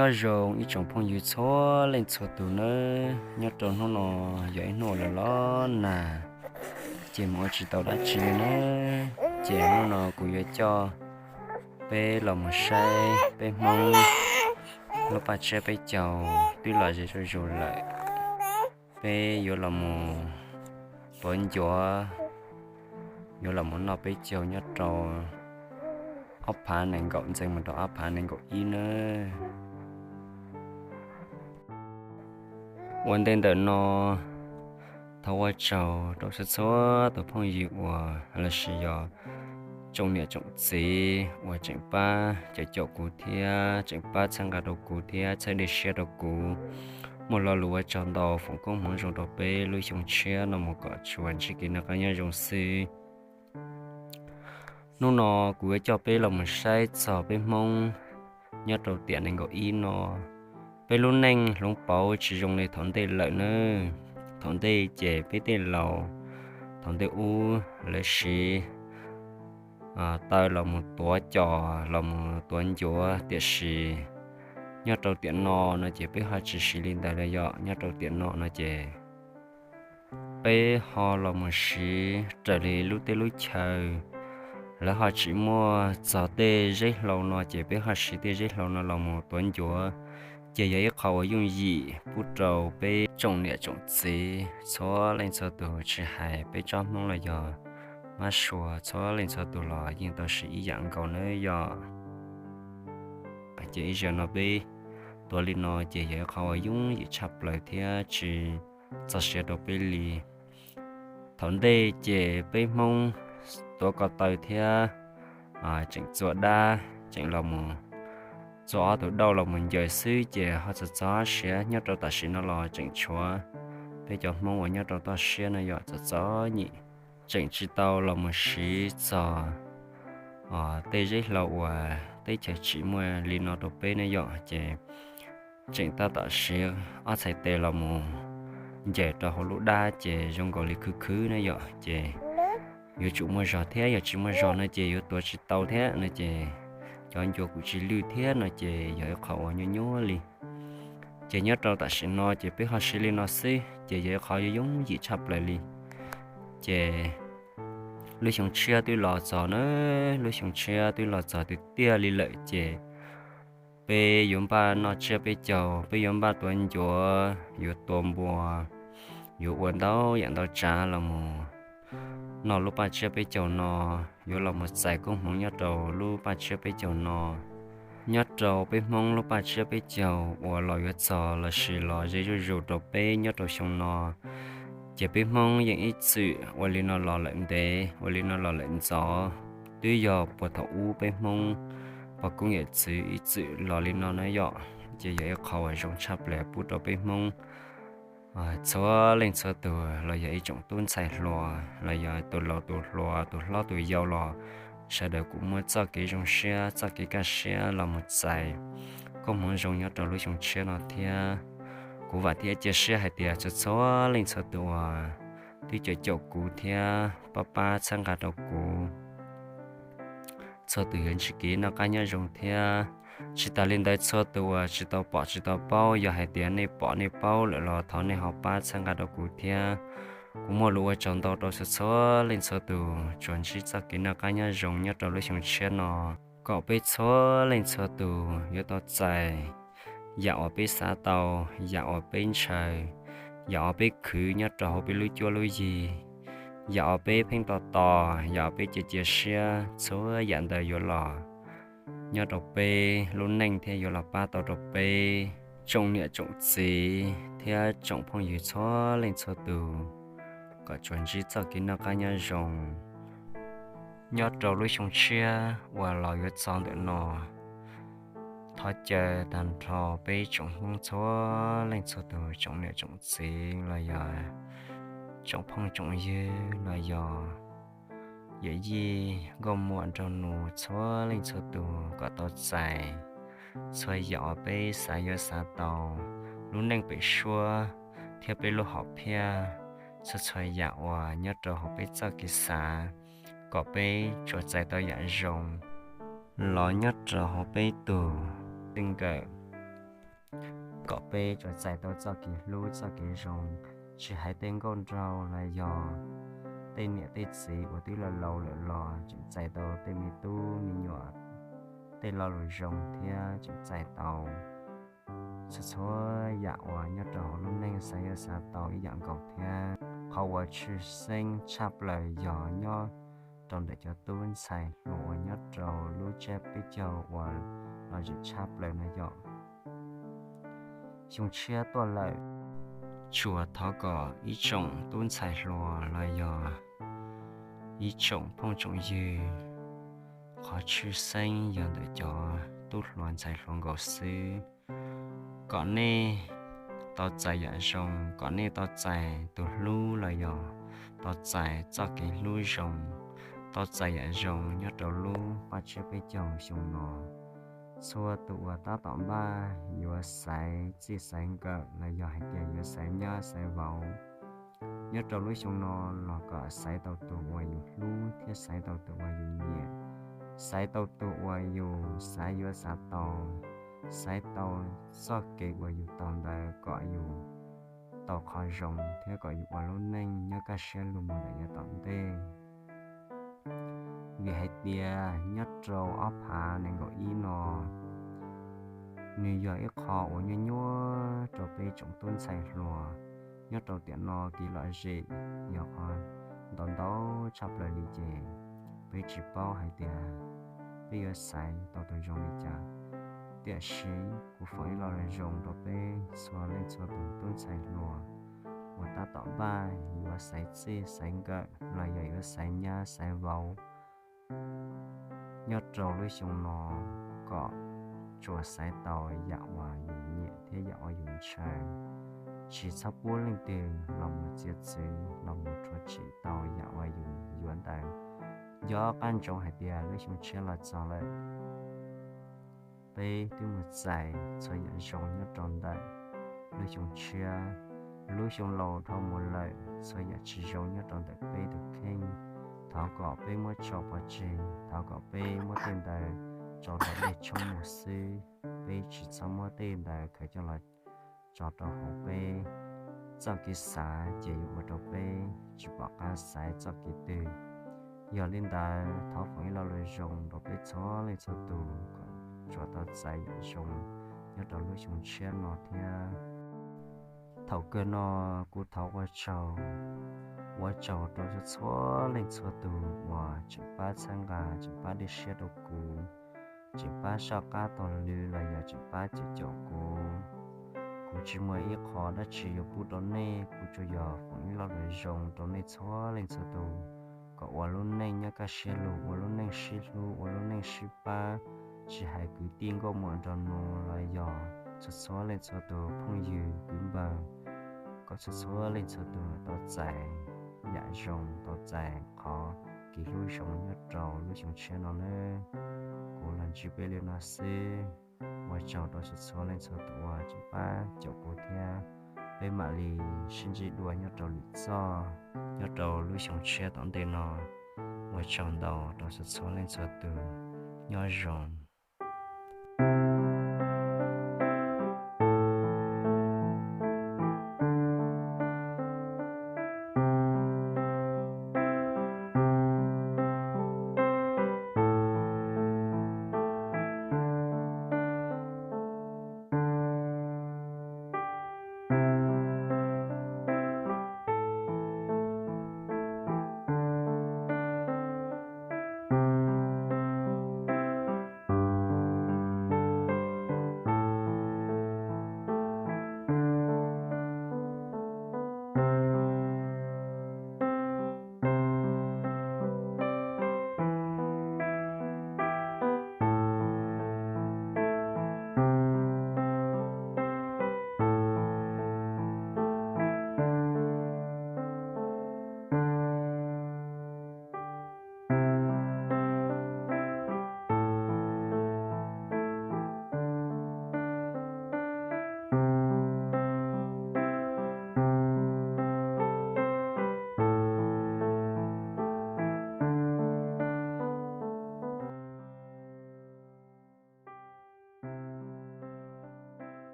Nyob zoo ib tsoom phooj ywg txhua leej txhua tus nawb, nyob rau hnub no yog ib hnub uas los los nag, ces mus ua tsis tau dab tsi li nawb. Ces hnub no kuv yuav coj peb los mus saib peb Hmoob lub paj tsiab peb caug twb los ze zuj zus lawm. Peb yuav los mus tuav ncuav, yuav los mus noj peb caug nyob rau ob phav nees nkaum ntxees mus rau ob phav nees nkaum ib nawb. Ua ntej ntawm no, thov ua tsaug rau txhua txhua tus phooj ywg uas lossis yog tsoom niam tsoom txiv uas tseem pab caum caum kuv thiab tseem pab txhawb nqa rau kuv thiab txhawb dej siab rau kuv. Muaj lo lus ua tsaug ntau, foom koob hmoov zoo rau peb lub xyoo tshiab no mus kom tsuas ntsib kev noj qab nyob zoo xwb. Hnub no kuv yuav coj peb los mus saib txog peb Hmoob nyob rau tiam nees nkaum ib no. Peb lub neej hloov pauv tsis zoo li thaum ntej lawm nawb. Thaum ntej ces peb tej laus thaum ntej ub lawv siv taw los mus tuav cos los mus tuav ncuav, tiam sis nyob rau tiam no no ces peb ho tsis siv li ntawd lawm yom. Nyob rau tiam no no ces peb ho los mus siv raws li lub teb lub chaw, lawv ho tsis muaj txog tej zeb hlau no ces peb ho siv tej zeb hlau no los mus tuav ncuav. Ces yog ib qho uas yooj yim pub rau peb tsoom niam tsoom txiv txhua leej txhua tus, tsis hais peb tsoom Hmoob los yog Mab Suav txhua leej txhua tus los yeej tau siv ib yam nkaus nawb yom. Ces ib zaug no peb tuav li no ces yog ib qho uas yooj yim tshaj plaws thiab tsis txog siav rau peb li. Thaum ntej ces peb Hmoob tuav ko taw thiab tseem txua dab, tseem los mus txua ob tug dauj los mus ncaws xwb ces ho txog txog siav. Nyob rau tam sim no los tseem tshuav peb cov Hmoob uas nyob rau toj siab no yom, txom txom nyem, tseem tsis tau los mus siv txog tej zeb hlau uas teb chaws tsim muaj li no rau peb ne yom. Ces tseem tab tom siv ob txhais tes los mus ncaws rau hauv lub dab ces zoo nkaus li khwv khwv ne yom. Ces yuav tsum muaj zog thiab, yog tsis muaj zog no ces yuav tuav tsis tau thiab no ces cov ncuav kuj tsis lwj thiab no ces yog ib qho uas nyuaj nyuaj li. Ces nyob rau tam sim no ces peb ho siv li no xwb ces yog ib qho yooj yim tshaj plaws li. Ces lub xyoo tshiab twb los txog na, lub xyoo tshiab twb los txog tiag tiag li lawm ces peb yuav npaj noj tsiab peb caug, peb yuav npaj tuav ncuav, yuav tua npua, yuav ua ntau yam ntau tsav los mus noj lub paj tsiab peb caug no, yuav los mus txais koob hmoov nyob rau lub paj tsiab peb caug no. Nyob rau peb Hmoob lub paj tsiab peb caug uas los yuav txog lossis los ze zuj zus rau peb nyob rau xyoo no, ces peb Hmoob yeej ib txwm ua li no los lawm ntev, ua li no los lawm ntxov. Twb yog puag thaum ub peb Hmoob pog koob yawm txwv ib txwm los li no na yom. Ces yog ib qho uas zoo tshaj plaws pub rau peb Hmoob txhua leej txhua tus los yog ib tsoom tub ntxhais hluas los yog tus laus tus hluas tus hlob tus yau los sawv daws kuj muaj txoj kev zoo siab txoj kev kaj siab los mus txais koob hmoov zoo nyob rau lub xyoo tshiab no thiab. Kuv vam thiab cia siab hais tias txhua txhua leej txhua tus uas twb caum caum kuv thiab pab pab txhawb nqa rau kuv txhua tus yuav ntsib kev noj qab nyob zoo thiab. Tsis tas li ntawd txhua tus uas tsis tau pom tsis tau paub, yog hais tias nej pom nej paub lawm los thov nej ho pab txhawb nqa rau kuv thiab. Kuv muaj lus ua tsaug ntau rau txhua txhua leej txhua tus, tsuas ntsib txoj kev noj qab nyob zoo nyob rau lub xyoo tshiab no, kom peb txhua leej txhua tus yuav tau txais yam uas peb xav tau, yam uas peb ntshaw, yam uas peb khwv nyob rau hauv peb lub cuab lub yig, yam uas peb pheej tos tos, yam uas peb cia cia siab, txhua yam ntawd yuav los nyob rau peb lub neej thiab yuav los pab tau rau peb tsoom niam tsoom txiv thiab tsoom phooj ywg txhua leej txhua tus kom tsuas ntsib txoj kev noj qab nyob zoo nyob rau lub xyoo tshiab uas los yuav txog ntawm no. Thov caw tag nrho peb tsoom Hmoob txhua leej txhua tus, tsoom niam tsoom txiv los yog tsoom phooj tsoom ywg los yog yawm yij nkauj muam nraug nus txhua leej txhua tus kom tau txais txhua yam uas peb xav yuav xav tau, lub neej pem suab thiab peb lub hom phiaj, txhua txhua yam uas nyob rau hauv peb txoj kev xav, kom peb tsuas txais tau yam zoo los nyob rau hauv peb tus txij nkawm. kom peb tsuas txais tau txoj kev hlub txoj kev zoo, tsis hais tej nkauj nraug los yog tej niam tej txiv uas twb laus laus lawm los tseem txais tau tej me tub me nyuam tej lo lus zoo thiab tseem txais tau txhua txhua yam uas nyob rau hauv lub neej xav yuav xav tau ib yam nkaus thiab. Qhov uas tshwj xeeb tshaj plaws yog nyob rau ntawm cov tub ntxhais hluas uas nyob rau lub tsiab peb caug uas lom zem tshaj plaws no yog xyoo tshiab tuaj lawm. Tsuas thov kom ib tsoom tub ntxhais hluas los yog ib tsoom phooj tsoom ywg, qhov tshwj xeeb yog ntawm cov tub hluas ntxhais hluas nkaus xwb, kom nej tau txais yam zoo, kom nej tau txais tus hlub los yog tau txais txoj kev hlub zoo, tau txais yam zoo nyob rau lub paj tsiab peb caug xyoo no. Txhua tus uas tab tom npaj yuav xaiv txij xaiv nkawm los yog hais tias yuav xaiv nyab xaiv vauv nyob rau lub xyoo no los kom xaiv tau tus uas yus hlub thiab xaiv tau tus uas yus nyiam, xaiv tau tus uas yus xav yuav xav tau, xaiv tau txoj kev uas yus tau ntawd kom yus tau qhov zoo thiab kom yus ua lub neej nyob kaj siab lug mus lawm yav tom ntej. Vim hais tias nyob rau ob phav nees nkaum ib no, nws yog ib qho uas nyuaj nyuaj rau peb tsoom tub ntxhais hluas. Nyob rau tiam no kev lom zem yog qhov ntau ntau tshaj plaws li ces peb tsis paub hais tias peb yuav xaiv tau tus zoo li cas. Tiam sis kuv foom ib lo lus zoo rau peb txhua leej txhua tus tub ntxhais hluas uas tab tom npaj yuav xaiv txij xaiv nkawm los yog yuav xaiv nyab xaiv vauv nyob rau lub xyoo no, kom tsuas xaiv tau yam uas yus nyiam thiab yam uas yus ntshaw. Tsis txhob pub leej twg los mus txiav txwv los mus rhuav tsim tau yam uas yus yuav ntawd. Nco qab ntsoov hais tias lub xyoo tshiab los txog lawm, peb twb mus txais txhua yam zoo nyob rau ntawm lub xyoo tshiab. Lub xyoo laus dhau mus lawm, txhua yam tsis zoo nyob rau ntawm peb tus kheej. Thov kom peb muab tso pov tseg, thov kom peb muab tej ntawd tso rau dej tshoob mus xwb. Peb tsis txhob muab tej ntawd khaws coj los tso rau hauv peb txoj kev xav ces yuav ua rau peb tsis pom qab xaiv txoj kev twg. Yog li ntawd thov foom ib lo lus zoo rau peb txhua leej txhua tus kom tsuas tau txais yam zoo nyob rau lub xyoo tshiab no thiab. Thaum kawg no kuv thov ua tsaug, ua tsaug rau txhua leej txhua tus uas tseem pab txhawb nqa, tseem pab dej siab rau kuv, tseem pab soj qab taug lw los yog tseem pab caum caum kuv. Kuv tsis muaj ib qho dab tsi yuav pub rau nej, kuv tsuas yog foom ib lo lus zoo rau nej txhua leej txhua tus, kom ua lub neej nyob kaj siab lug, ua lub neej sib hlub, ua lub neej sib pab, tsis hais kwv tij nkauj muam nraug nus los yog txhua txhua leej txhua tus phooj ywg kwv npawg, kom txhua txhua leej txhua tus tau txais yam zoo, tau txais qhov kev hlub zoo nyob rau lub xyoo tshiab no nawb. Kuv los ntsib peb li no xwb. Ua tsaug rau txhua txhua leej txhua tus uas tseem pab caum kuv thiab. Peb mam li sib ntsib dua nyob rau lwm zaj, nyob rau lub xyoo tshiab tom ntej no. Ua tsaug ntau rau txhua txhua leej txhua tus. Nyob zoo.